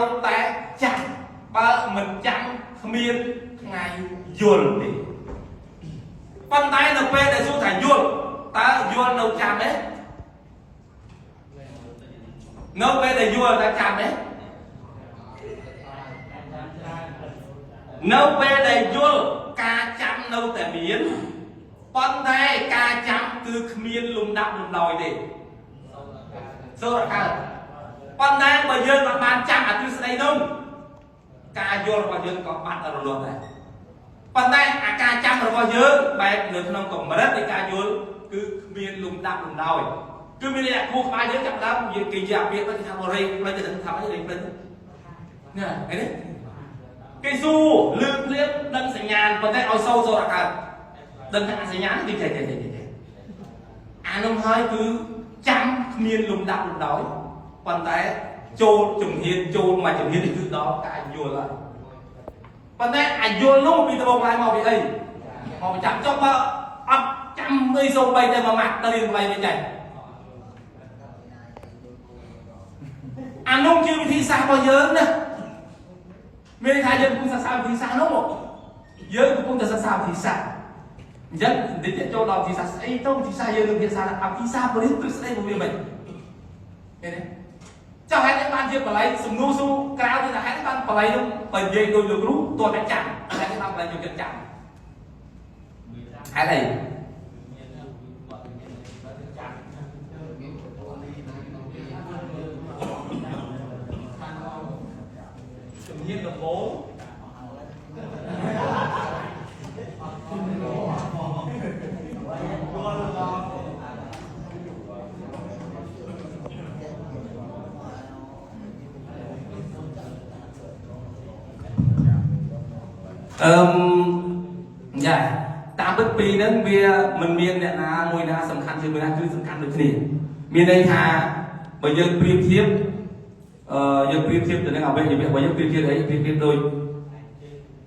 ត្រូវតែចាំបើមិនចាំគ្មានថ្ងៃយល់ទេប៉ុន្តែនៅពេលដែលសួរថាយល់តើយល់នៅចាំទេនៅពេលដែលយល់តើចាំទេនៅពេលដែលយល់ការចាំនៅតែមានប៉ុន្តែការចាំគឺគ្មានលំដាប់លំដោយទេសូត្រកើតប៉ុន្តែបើយើងមិនបានចាំអាទិស្ដីនោះការយល់របស់យើងក៏បាត់រលត់ដែរប៉ុន្តែអាការចាំរបស់យើងបែបនៅក្នុងកម្រិតនៃការយល់គឺគ្មានលំដាប់លំដោយគឺមានន័យថាគូក្បាលយើងចាប់ដើមយើងគេយកអាពាក្យទៅគេថាបរិយផ្លេចទៅថាអីផ្លេចណាឃើញទេគេសួរលឺភ្លាមដឹងសញ្ញាណប៉ុន្តែឲ្យសូរសូរអកើតដឹងថាសញ្ញាណគឺចេះចេះចេះចេះអានោះហើយគឺចាំគ្មានលំដាប់លំដោយប៉ុន្តែចូលជំហានចូលមកជំហាននេះគឺដល់ការយល់ហើយប៉ុន្តែអាយល់នោះពីដំបូងឡើងមកពីអីមកចាំចុះបើអត់ចាំអីសូម្បីតែមួយម៉ាត់ទៅរៀនប្លៃវិញចេះអានោះជាវិធីសាស្ត្ររបស់យើងណាមានន័យថាយើងកំពុងសិក្សាវិធីសាស្ត្រនោះមកយើងកំពុងតែសិក្សាវិធីសាស្ត្រអញ្ចឹងបន្តិចទៀតចូលដល់វិធីសាស្ត្រស្អីទៅវិធីសាស្ត្រយើងនឹងវិធីសាស្ត្រអវិធីសាស្ត្របរិយាទ្រឹស្ដីរបស់វាមិនឃើញទេចុះហេតុអីបានជាបល័យសំណួរសួរក្រៅទៀតថាហេតុអីបានបល័យនោះបើនិយាយដូចលោកគ្រូតើតែចាំហេតុអីបានបល័យយកចិត្តចាំហេតុអីជំហានដំបូងអឺមយ៉ាតាមពិតពីរហ្នឹងវាមិនមានអ្នកណាមួយណាសំខាន់ជាងមួយណាគឺសំខាន់ដូចគ្នាមានន័យថាបើយើងប្រៀបធៀបអឺយើងប្រៀបធៀបទៅនឹងអវយវៈបើយើងប្រៀបធៀបអីប្រៀបធៀបដូច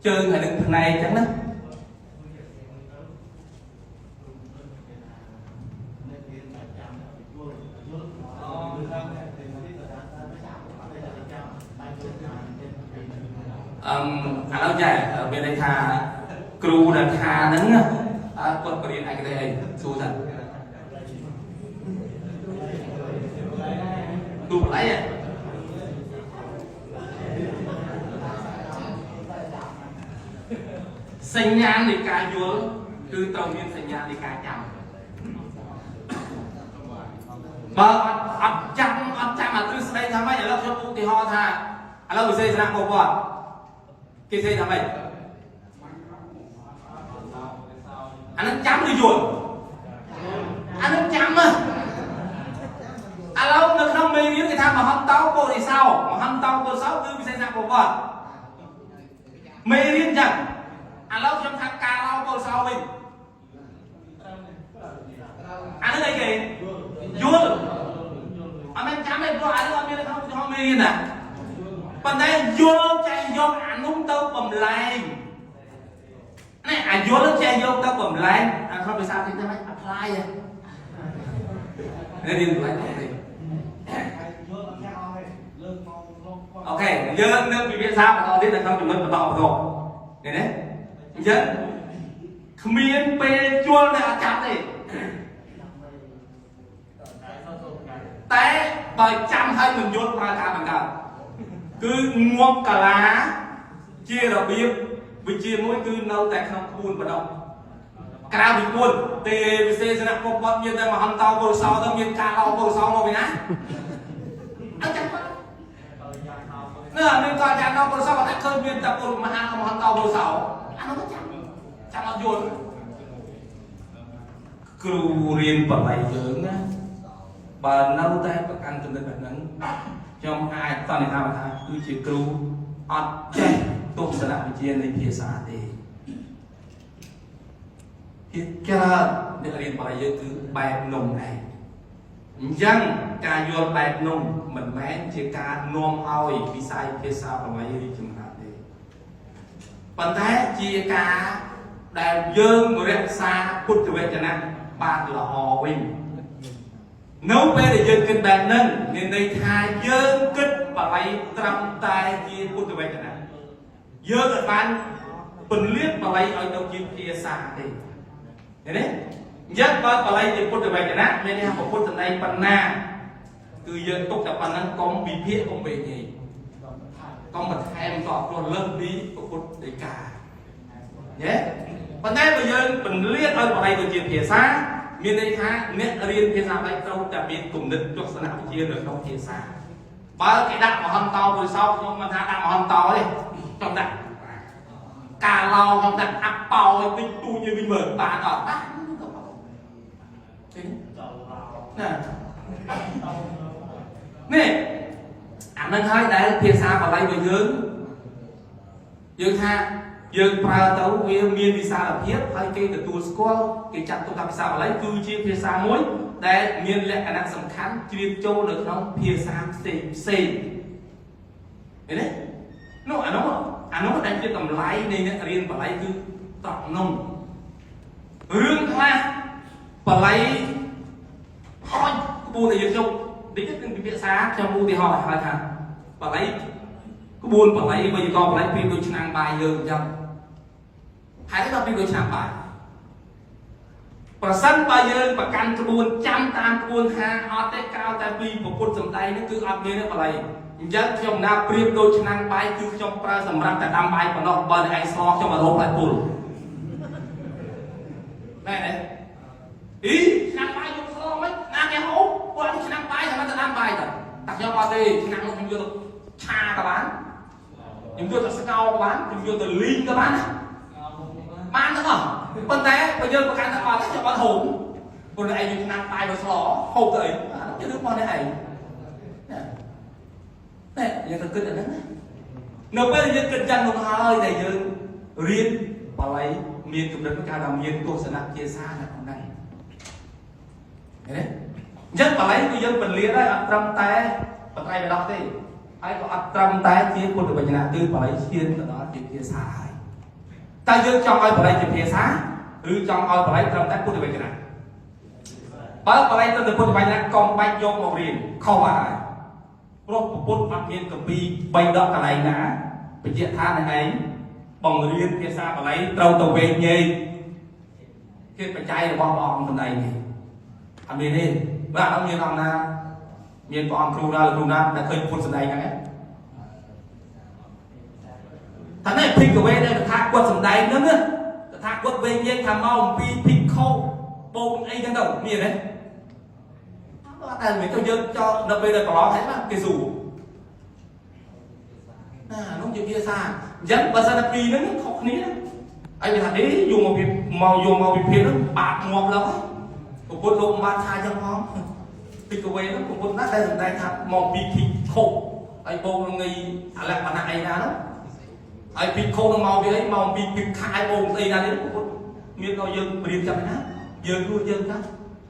ជើងហើយនឹងភ្នែកអញ្ចឹងណាអឹមឥឡូវចាមានន័យថាគ្រូដែលថាហ្នឹងណាតើគាត់បរៀនឯកទេសអីសួរថាគ្រូបល័យហ៎សញ្ញានៃការយល់គឺត្រូវមានសញ្ញានៃការចាំបើអត់អត់ចាំអត់ចាំអាទ្រឹស្ដីថាម៉េចឥឡូវខ្ញុំឧទាហរណ៍ថាឥឡូវវិសេសនៈមកវត្តគេសេថាម៉េចអានឹងចាំឬយល់អានឹងចាំហ៎ឥឡូវនៅក្នុងមេរៀនគេថាមហន្តោពុរិសោមហន្តោពុរិសោគឺវិសេសនៈមកវត្តមេរៀនចឹងឥឡូវខ្ញុំថាការឡោពុរិសោវិញអានឹងអីគេយល់អត់មែនចាំទេព្រោះអានឹងអត់មាននៅក្នុងឧទាហរណ៍មេរៀនណាប៉ុន្តែយល់ចែកយកអានោះទៅបំលែងនេះអាយល់ចែកយកទៅបំលែងអាក្នុងភាសាទីហ្នឹង apply ហ៎នេះរៀនបំលែងទេOK យើងនឹងពិភាក្សាបន្តទៀតនៅក្នុងចំណុចបន្តបន្តឃើញទេអញ្ចឹងគ្មានពេលជួលនៅអត់ចាំទេតែបើចាំហើយមិនយល់ប្រើការបង្កើតគឺងាប់កាឡាជារបៀបវិជាមួយគឺនៅតែក្នុងក្បួនបណ្ដោះក្រៅពីក្បួនទេវិសេសនៈពុទ្ធមានតែមហន្តោពុរសោទៅមានការឡោពុរសោមកពីណាអត់ចាំគាត់នៅមានកចាណោពុរសោគាត់តែឃើញមានតែពុរមហាមហន្តោពុរសោអានោះចាំចាំអត់យល់គ្រូរៀនបល័យយើងណាបើនៅតែប្រកាន់ចំណុចបែបហ្នឹងខ្ញុំអាចសន្និដ្ឋានថាគឺជាគ្រូអត់ចេះទស្សនវិជ្ជានៃភាសាទេភាគច្រើនអ្នករៀនបល័យយើងគឺបែបនំឯងអញ្ចឹងការយល់បែបនំមិនមែនជាការនាំឲ្យវិស័យភាសាបល័យរីកចម្រើនទេប៉ុន្តែជាការដែលយើងរក្សាពុទ្ធវចនៈបានល្អវិញ នៅពេលដែលយើងគិតបែបហ្នឹងមានន័យថាយើងគិតបាលីត្រឹមតែជាពុទ្ធវចនៈយើងអត់បានពន្លាតបាលីឲ្យទៅជាភាសាទេឃើញទេអញ្ចឹងបើបាលីជាពុទ្ធវចនៈមានន័យថាពុទ្ធសម្ដែងប៉ុណ្ណាគឺយើងទុកតែប៉ុណ្ណឹងកុំវិភាគកុំវេញីកុំបន្ថែមតព្រោះលើសពីពុទ្ធដីកាញ៉េប៉ុន្តែបើយើងពន្លាតឲ្យបាលីទៅជាភាសាមានន័យថាអ្នករៀនភាសាបាលីត្រូវតែមានគំនិតទស្សនវិជ្ជានៅក្នុងភាសាបើគេដាក់មហន្តោពុរិសោខ្ញុំមិនថាដាក់មហន្តោទេខ្ញុំដាក់កាឡោខ្ញុំដាក់អាប់ប៉ោឲ្យតិចទូចឲ្យវិញមើលបានអត់បានក៏បានទេណានេះអានឹងហើយដែលភាសាបាលីរបស់យើងយើងថាយើងប្រើទៅវាមានវិសាលភាពហើយគេទទួលស្គាល់គេចាត់ទុកថាភាសាបាលីគឺជាភាសាមួយដែលមានលក្ខណៈសំខាន់ជ្រាបចូលនៅក្នុងភាសាផ្សេងផ្សេងឃើញទេនោះអានោះដែលជាតម្លៃនៃអ្នករៀនបាលីគឺត្រង់នោះរឿងខ្លះបាលីហោចក្បួនដែលយើងខ្ញុំតិចនឹងពិភាក្សាខ្ញុំឧទាហរណ៍ឲ្យហើយថាបាលីក្បួនបាលីវេយ្យាករណ៍បាលីប្រៀបដូចឆ្នាំងបាយយើងអញ្ចឹងហើយដល់ប្រៀបដូចឆ្នាំងបាយប្រសិនបើយើងប្រកាន់ក្បួនចាំតាមក្បួនថាអត់ទេក្រៅតែពីពុទ្ធសម្ដែងនេះគឺអត់មានទេបាលីអញ្ចឹងខ្ញុំណាប្រៀបដូចឆ្នាំងបាយគឺខ្ញុំប្រើសម្រាប់តែដាំបាយប៉ុណ្ណោះបើតែឯងស្លខ្ញុំអត់រកផ្លែពុលមែនទេអីឆ្នាំងបាយខ្ញុំស្លមិនណាគេហូបគាត់ឆ្នាំងបាយសម្រាប់តែដាំបាយតែតែខ្ញុំអត់ទេឆ្នាំងនោះខ្ញុំយកទៅឆាក៏បានខ្ញុំយកទៅស្ងោរក៏បានខ្ញុំយកទៅលីងក៏បានណាបានទាំងអស់ប៉ុន្តែបើយើងប្រកាន់តែអត់ទេខ្ញុំអត់ហូបព្រោះតែឯងយកឆ្នាំងបាយមកស្លហូបទៅអីអានោះជារឿងរបស់អ្នកឯងនេះយើងទៅគិតអាហ្នឹងណានៅពេលដែលយើងគិតចឹងនោះហើយដែលយើងរៀនបាលីមានកម្រិតការថាមានទស្សនៈភាសានៅក្នុងហ្នឹងឃើញទេអញ្ចឹងបាលីគឺយើងពន្លាដែរអត់ត្រឹមតែបត្រៃបដកទេហើយក៏អត់ត្រឹមតែជាពុទ្ធវចនៈគឺបាលីឈានទៅដល់ជាភាសាហើយតើយើងចង់ឲ្យបាលីជាភាសាឬចង់ឲ្យបាលីត្រឹមតែពុទ្ធវចនៈបើបាលីត្រឹមតែពុទ្ធវចនៈកុំបាច់យកមករៀនខុសបាត់ហើយព្រោះពុទ្ធអត់មានគម្ពីរ3ដកកន្លែងណាបញ្ជាក់ថានឹងឯងបង្រៀនភាសាបាលីត្រូវទៅវែងញែកធាតុបច្ច័យរបស់ព្រះអង្គខ្លួនឯងទេអត់មានទេបើអត់មានអង្គណាមានព្រះអង្គគ្រូណាលោកគ្រូណាដែលឃើញពុទ្ធសម្ដែងហ្នឹងឯងតែនេះភិក្ខវេដែលថាគាត់សម្ដែងហ្នឹងណាថាគាត់វែងញែកថាមកអំពីភិក្ខុបូកអីចឹងទៅមានទេអត់តែមិនទៅយើងចោលនៅពេលដែលប្រឡងហើយបាទគេសួរណានោះជាភាសាអញ្ចឹងបើសិនតែពីរហ្នឹងខុសគ្នាហើយវាថាអេយកមកពីមកយកមកវិភាគហ្នឹងបាក់ងាប់ឡើងហើយពុទ្ធលោកមិនបានថាចឹងផងភិក្ខវេហ្នឹងពុទ្ធណាដែលសម្ដែងថាមកពីភិក្ខុហើយបូកនឹងអីអលក្ខណៈអីណានោះហើយភិក្ខុនឹងមកពីអីមកពីភិក្ខឲ្យបូកស្អីណានេះពុទ្ធមានដល់យើងរៀនចាំណាយើងគួរយើងថា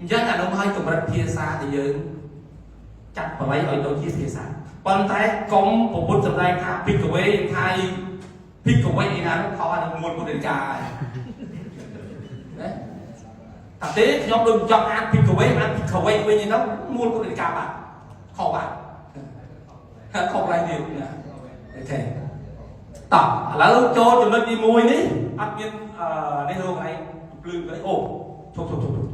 អញ្ចឹងអានោះឲ្យកម្រិតភាសាដែលយើងចាត់បល័យឲ្យទៅជាភាសាប៉ុន្តែកុំពុទ្ធសម្ដែងថាភិក្ខវេថាភិក្ខវេអីណានោះខុសអានឹងមូលពុទ្ធដីកាហើយណាតែទេខ្ញុំដូចចង់អានភិក្ខវេអានភិក្ខវេវិញទៅមូលពុទ្ធដីកាបាត់ខុសបាត់ខុសកន្លែងទៀតណាOK តោះឥឡូវចូលចំណុចទី1នេះអត់មានអឺនេះរកកន្លែងភ្លឺកន្លែងអូឈប់ឈប់ឈប់ឈប់